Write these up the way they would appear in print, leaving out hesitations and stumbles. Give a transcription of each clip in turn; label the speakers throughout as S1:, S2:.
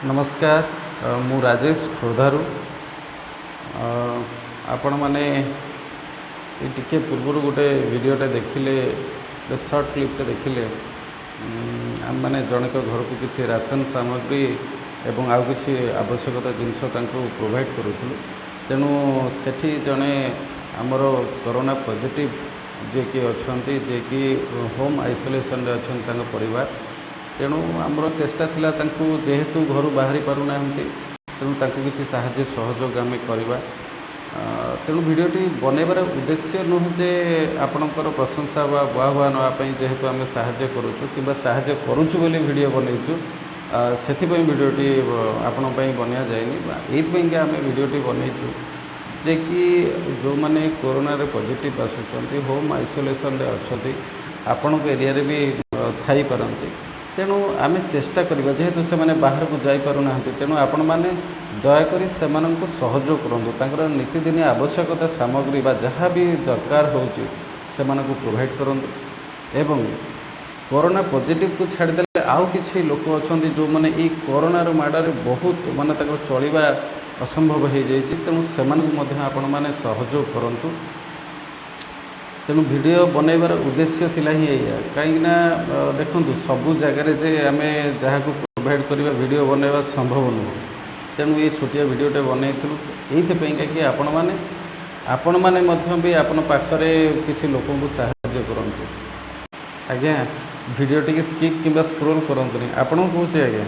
S1: ନମସ୍କାର, ମୁଁ ରାଜେଶ ଖୋର୍ଦ୍ଧାରୁ। ଆପଣମାନେ ଏଇ ଟିକେ ପୂର୍ବରୁ ଗୋଟେ ଭିଡ଼ିଓଟା ଦେଖିଲେ, ଗୋଟେ ସର୍ଟ କ୍ଲିପ୍ଟେ ଦେଖିଲେ। ଆମେମାନେ ଜଣଙ୍କ ଘରକୁ କିଛି ରାସନ ସାମଗ୍ରୀ ଏବଂ ଆଉ କିଛି ଆବଶ୍ୟକତା ଜିନିଷ ତାଙ୍କୁ ପ୍ରୋଭାଇଡ଼ କରୁଥିଲୁ। ତେଣୁ ସେଠି ଜଣେ ଆମର କରୋନା ପଜିଟିଭ୍ ଯିଏକି ଅଛନ୍ତି, ଯିଏକି ହୋମ୍ ଆଇସୋଲେସନରେ ଅଛନ୍ତି ତାଙ୍କ ପରିବାର। ତେଣୁ ଆମର ଚେଷ୍ଟା ଥିଲା, ତାଙ୍କୁ ଯେହେତୁ ଘରୁ ବାହାରି ପାରୁନାହାନ୍ତି, ତେଣୁ ତାଙ୍କୁ କିଛି ସାହାଯ୍ୟ ସହଯୋଗ ଆମେ କରିବା। ତେଣୁ ଭିଡ଼ିଓଟି ବନେଇବାର ଉଦ୍ଦେଶ୍ୟ ନୁହେଁ ଯେ ଆପଣଙ୍କର ପ୍ରଶଂସା ବା ବାହ ବାହ ନେବା ପାଇଁ। ଯେହେତୁ ଆମେ ସାହାଯ୍ୟ କରୁଛୁ କିମ୍ବା ସାହାଯ୍ୟ କରୁଛୁ ବୋଲି ଭିଡ଼ିଓ ବନେଇଛୁ, ସେଥିପାଇଁ ଭିଡ଼ିଓଟି ଆପଣଙ୍କ ପାଇଁ ବନିଆ ଯାଇନି। ବା ଏଇଥିପାଇଁକା ଆମେ ଭିଡ଼ିଓଟି ବନେଇଛୁ ଯେ କି ଯେଉଁମାନେ କରୋନାରେ ପଜିଟିଭ୍ ଆସୁଛନ୍ତି, ହୋମ୍ ଆଇସୋଲେସନରେ ଅଛନ୍ତି, ଆପଣଙ୍କ ଏରିଆରେ ବି ଥାଇପାରନ୍ତି। ତେଣୁ ଆମେ ଚେଷ୍ଟା କରିବା, ଯେହେତୁ ସେମାନେ ବାହାରକୁ ଯାଇପାରୁନାହାନ୍ତି, ତେଣୁ ଆପଣମାନେ ଦୟାକରି ସେମାନଙ୍କୁ ସହଯୋଗ କରନ୍ତୁ। ତାଙ୍କର ନୀତିଦିନିଆ ଆବଶ୍ୟକତା ସାମଗ୍ରୀ ବା ଯାହା ବି ଦରକାର ହେଉଛି, ସେମାନଙ୍କୁ ପ୍ରୋଭାଇଡ଼ କରନ୍ତୁ। ଏବଂ କରୋନା ପଜିଟିଭକୁ ଛାଡ଼ିଦେଲେ ଆଉ କିଛି ଲୋକ ଅଛନ୍ତି, ଯେଉଁମାନେ ଏଇ କରୋନାର ମାଡ଼ରେ ବହୁତ ମାନେ ତାଙ୍କର ଚଳିବା ଅସମ୍ଭବ ହେଇଯାଇଛି। ତେଣୁ ସେମାନଙ୍କୁ ମଧ୍ୟ ଆପଣମାନେ ସହଯୋଗ କରନ୍ତୁ। ତେଣୁ ଭିଡ଼ିଓ ବନେଇବାର ଉଦ୍ଦେଶ୍ୟ ଥିଲା ହିଁ ଏଇଆ। କାହିଁକିନା ଦେଖନ୍ତୁ, ସବୁ ଜାଗାରେ ଯେ ଆମେ ଯାହାକୁ ପ୍ରୋଭାଇଡ଼ କରିବା ଭିଡ଼ିଓ ବନେଇବା ସମ୍ଭବ ନୁହଁ। ତେଣୁ ଏଇ ଛୋଟିଆ ଭିଡ଼ିଓଟେ ବନେଇଥିଲୁ ଏଇଥିପାଇଁକା କି ଆପଣମାନେ ମଧ୍ୟ ବି ଆପଣ ପାଖରେ କିଛି ଲୋକଙ୍କୁ ସାହାଯ୍ୟ କରନ୍ତୁ। ଆଜ୍ଞା, ଭିଡ଼ିଓ ଟିକେ ସ୍କିପ୍ କିମ୍ବା ସ୍କ୍ରୋଲ୍ କରନ୍ତୁନି। ଆପଣଙ୍କୁ କହୁଛି ଆଜ୍ଞା,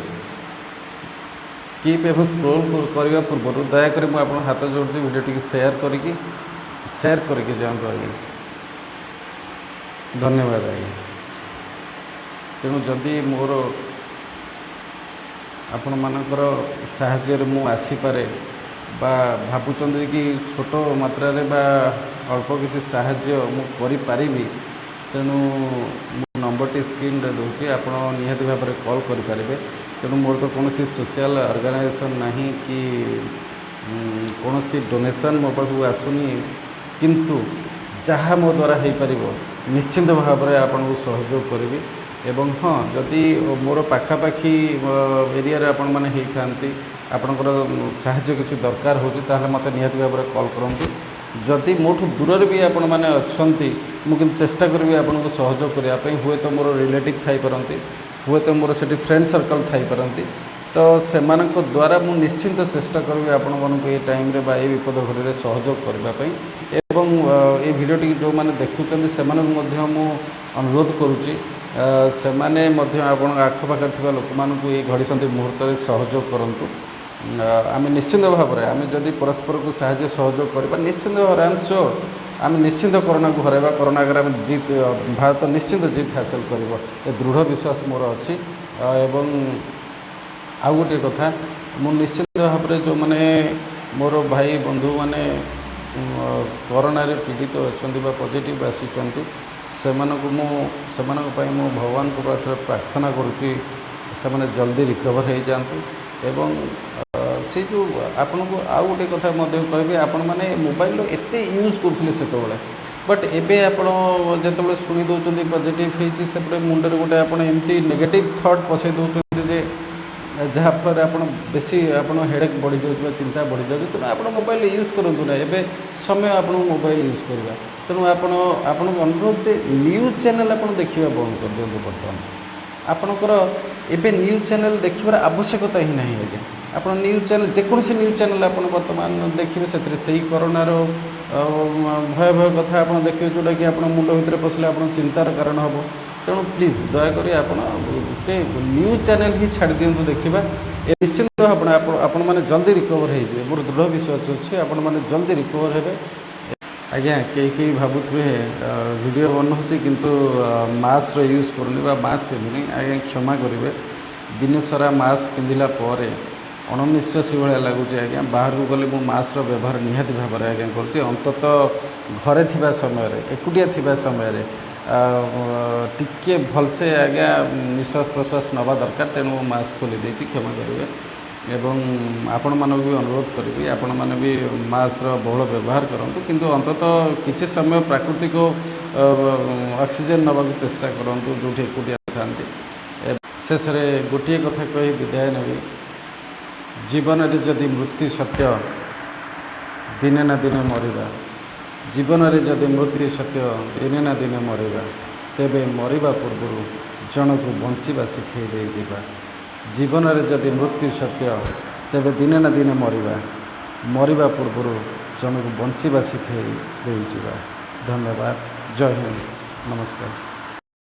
S1: ସ୍କିପ୍ ଏବଂ ସ୍କ୍ରୋଲ୍ କରିବା ପୂର୍ବରୁ ଦୟାକରି ମୁଁ ଆପଣଙ୍କ ହାତ ଯୋଡ଼ୁଛି, ଭିଡ଼ିଓ ଟିକେ ସେୟାର କରିକି ଯାଆନ୍ତୁ ଆଜ୍ଞା। ଧନ୍ୟବାଦ ଆଜ୍ଞା। ତେଣୁ ଯଦି ମୋର ଆପଣମାନଙ୍କର ସାହାଯ୍ୟରେ ମୁଁ ଆସିପାରେ ବା ଭାବୁଛନ୍ତି କି ଛୋଟ ମାତ୍ରାରେ ବା ଅଳ୍ପ କିଛି ସାହାଯ୍ୟ ମୁଁ କରିପାରିବି, ତେଣୁ ମୁଁ ନମ୍ବରଟି ସ୍କ୍ରିନ୍ରେ ଦେଉଛି, ଆପଣ ନିହାତି ଭାବରେ କଲ୍ କରିପାରିବେ। ତେଣୁ ମୋର ତ କୌଣସି ସୋସିଆଲ୍ ଅର୍ଗାନାଇଜେସନ୍ ନାହିଁ କି କୌଣସି ଡୋନେସନ୍ ମୋ ପାଖକୁ ଆସୁନି, କିନ୍ତୁ ଯାହା ମୋ ଦ୍ୱାରା ହେଇପାରିବ, ନିଶ୍ଚିନ୍ତ ଭାବରେ ଆପଣଙ୍କୁ ସହଯୋଗ କରିବି। ଏବଂ ହଁ, ଯଦି ମୋର ପାଖାପାଖି ଏରିଆରେ ଆପଣମାନେ ହେଇଥାନ୍ତି, ଆପଣଙ୍କର ସାହାଯ୍ୟ କିଛି ଦରକାର ହେଉଛି, ତାହେଲେ ମୋତେ ନିହାତି ଭାବରେ କଲ୍ କରନ୍ତୁ। ଯଦି ମୋଠୁ ଦୂରରେ ବି ଆପଣମାନେ ଅଛନ୍ତି, ମୁଁ କିନ୍ତୁ ଚେଷ୍ଟା କରିବି ଆପଣଙ୍କୁ ସହଯୋଗ କରିବା ପାଇଁ। ହୁଏତ ମୋର ରିଲେଟିଭ୍ ଥାଇପାରନ୍ତି, ହୁଏତ ମୋର ସେଠି ଫ୍ରେଣ୍ଡ ସର୍କଲ୍ ଥାଇପାରନ୍ତି, ତ ସେମାନଙ୍କ ଦ୍ୱାରା ମୁଁ ନିଶ୍ଚିନ୍ତ ଚେଷ୍ଟା କରିବି ଆପଣମାନଙ୍କୁ ଏ ଟାଇମ୍ରେ ବା ଏ ବିପଦ ଘଡ଼ିରେ ସହଯୋଗ କରିବା ପାଇଁ। ଏବଂ ଏ ଭିଡ଼ିଓଟିକି ଯେଉଁମାନେ ଦେଖୁଛନ୍ତି, ସେମାନଙ୍କୁ ମଧ୍ୟ ମୁଁ ଅନୁରୋଧ କରୁଛି, ସେମାନେ ମଧ୍ୟ ଆପଣଙ୍କ ଆଖପାଖରେ ଥିବା ଲୋକମାନଙ୍କୁ ଏ ଘଡ଼ିସନ୍ଧି ମୁହୂର୍ତ୍ତରେ ସହଯୋଗ କରନ୍ତୁ। ଆମେ ନିଶ୍ଚିନ୍ତ ଭାବରେ, ଆମେ ଯଦି ପରସ୍ପରକୁ ସାହାଯ୍ୟ ସହଯୋଗ କରିବା, ନିଶ୍ଚିନ୍ତ ଭାବରେ ଆମେ ସିଓର, ଆମେ ନିଶ୍ଚିନ୍ତ କରୋନାକୁ ହରାଇବା। କରୋନା ଆଗରେ ଆମେ ଜିତ୍, ଭାରତ ନିଶ୍ଚିନ୍ତ ଜିତ୍ ହାସଲ କରିବ, ଏ ଦୃଢ଼ ବିଶ୍ୱାସ ମୋର ଅଛି। ଏବଂ ଆଉ ଗୋଟିଏ କଥା, ମୁଁ ନିଶ୍ଚିନ୍ତ ଭାବରେ ଯେଉଁମାନେ ମୋର ଭାଇ ବନ୍ଧୁମାନେ କରୋନାରେ ପୀଡ଼ିତ ଅଛନ୍ତି ବା ପଜିଟିଭ୍ ଆସିଛନ୍ତି, ସେମାନଙ୍କ ପାଇଁ ମୁଁ ଭଗବାନଙ୍କ ପାଖରେ ପ୍ରାର୍ଥନା କରୁଛି, ସେମାନେ ଜଲ୍ଦି ରିକଭର୍ ହେଇଯାଆନ୍ତୁ। ଏବଂ ସେ ଯେଉଁ ଆପଣଙ୍କୁ ଆଉ ଗୋଟିଏ କଥା ମଧ୍ୟ କହିବି, ଆପଣମାନେ ମୋବାଇଲର ଏତେ ୟୁଜ୍ କରୁଥିଲେ ସେତେବେଳେ, ବଟ୍ ଏବେ ଆପଣ ଯେତେବେଳେ ଶୁଣି ଦେଉଛନ୍ତି ପଜିଟିଭ୍ ହେଇଛି, ସେପଟେ ମୁଣ୍ଡରେ ଗୋଟେ ଆପଣ ଏମିତି ନେଗେଟିଭ୍ ଥଟ୍ ପଶାଇ ଦେଉଛନ୍ତି ଯେ ଯାହାଫଳରେ ଆପଣ ବେଶୀ ଆପଣ ହେଡ଼େକ୍ ବଢ଼ିଯାଉଛି ବା ଚିନ୍ତା ବଢ଼ିଯାଉଛି। ତେଣୁ ଆପଣ ମୋବାଇଲ ୟୁଜ୍ କରନ୍ତୁ ନାହିଁ। ଏବେ ସମୟ ଆପଣଙ୍କୁ ମୋବାଇଲ ୟୁଜ୍ କରିବା। ତେଣୁ ଆପଣଙ୍କୁ ଅନୁରୋଧ ଯେ ନ୍ୟୁଜ୍ ଚ୍ୟାନେଲ୍ ଆପଣ ଦେଖିବା ବନ୍ଦ କରିଦିଅନ୍ତୁ। ବର୍ତ୍ତମାନ ଆପଣଙ୍କର ଏବେ ନ୍ୟୁଜ୍ ଚ୍ୟାନେଲ୍ ଦେଖିବାର ଆବଶ୍ୟକତା ହିଁ ନାହିଁ ଆଜ୍ଞା। ଆପଣ ନ୍ୟୁଜ୍ ଚ୍ୟାନେଲ୍, ଯେକୌଣସି ନ୍ୟୁଜ୍ ଚ୍ୟାନେଲ୍ ଆପଣ ବର୍ତ୍ତମାନ ଦେଖିବେ, ସେଥିରେ ସେଇ କରୋନାର ଭୟ ଭୟ କଥା ଆପଣ ଦେଖିବେ, ଯେଉଁଟାକି ଆପଣ ମୁଣ୍ଡ ଭିତରେ ପଶିଲେ ଆପଣ ଚିନ୍ତାର କାରଣ ହେବ। ତେଣୁ ପ୍ଲିଜ୍ ଦୟାକରି ଆପଣ ସେ ନ୍ୟୁଜ୍ ଚ୍ୟାନେଲ୍ ହିଁ ଛାଡ଼ି ଦିଅନ୍ତୁ ଦେଖିବା। ଏ ନିଶ୍ଚିନ୍ତ ଆପଣମାନେ ଜଲ୍ଦି ରିକଭର୍ ହେଇଯିବେ। ମୋର ଦୃଢ଼ ବିଶ୍ୱାସ ଅଛି, ଆପଣମାନେ ଜଲ୍ଦି ରିକଭର୍ ହେବେ। ଆଜ୍ଞା, କେହି କେହି ଭାବୁଥିବେ ଭିଡ଼ିଓ ବନାଉଛି କିନ୍ତୁ ମାସ୍କର ୟୁଜ୍ କରୁନି ବା ମାସ୍କ ପିନ୍ଧୁନି। ଆଜ୍ଞା, କ୍ଷମା କରିବେ। ଦିନ ସାରା ମାସ୍କ ପିନ୍ଧିଲା ପରେ ଅଣନିଶ୍ୱାସୀ ଭଳିଆ ଲାଗୁଛି ଆଜ୍ଞା। ବାହାରକୁ ଗଲେ ମୁଁ ମାସ୍କର ବ୍ୟବହାର ନିହାତି ଭାବରେ ଆଜ୍ଞା କରୁଛି। ଅନ୍ତତଃ ଘରେ ଥିବା ସମୟରେ, ଏକୁଟିଆ ଥିବା ସମୟରେ ଟିକିଏ ଭଲସେ ଆଜ୍ଞା ନିଶ୍ୱାସ ପ୍ରଶ୍ୱାସ ନେବା ଦରକାର। ତେଣୁ ମୁଁ ମାସ୍କ ଖୋଲି ଦେଇଛି, କ୍ଷମା କରିବେ। ଏବଂ ଆପଣମାନଙ୍କୁ ବି ଅନୁରୋଧ କରିବି, ଆପଣମାନେ ବି ମାସ୍କର ବହୁଳ ବ୍ୟବହାର କରନ୍ତୁ, କିନ୍ତୁ ଅନ୍ତତଃ କିଛି ସମୟ ପ୍ରାକୃତିକ ଅକ୍ସିଜେନ୍ ନେବାକୁ ଚେଷ୍ଟା କରନ୍ତୁ ଯେଉଁଠି ଏକୁଟିଆ ଥାନ୍ତି। ଶେଷରେ ଗୋଟିଏ କଥା କହି ବିଦାୟ ନେବି। ଜୀବନରେ ଯଦି ମୃତ୍ୟୁ ସତ୍ୟ, ଦିନେ ନା ଦିନେ ମରିବା। ଜୀବନରେ ଯଦି ମୃତ୍ୟୁ ସତ୍ୟ, ଦିନେ ନା ଦିନେ ମରିବା, ତେବେ ମରିବା ପୂର୍ବରୁ ଜଣକୁ ବଞ୍ଚିବା ଶିଖେଇ ଦେଇଯିବା। ଜୀବନରେ ଯଦି ମୃତ୍ୟୁ ସତ୍ୟ, ତେବେ ଦିନେ ନା ଦିନେ ମରିବା, ମରିବା ପୂର୍ବରୁ ଜଣକୁ ବଞ୍ଚିବା ଶିଖେଇ ଦେଇଯିବା। ଧନ୍ୟବାଦ। ଜୟ ହିନ୍ଦ। ନମସ୍କାର।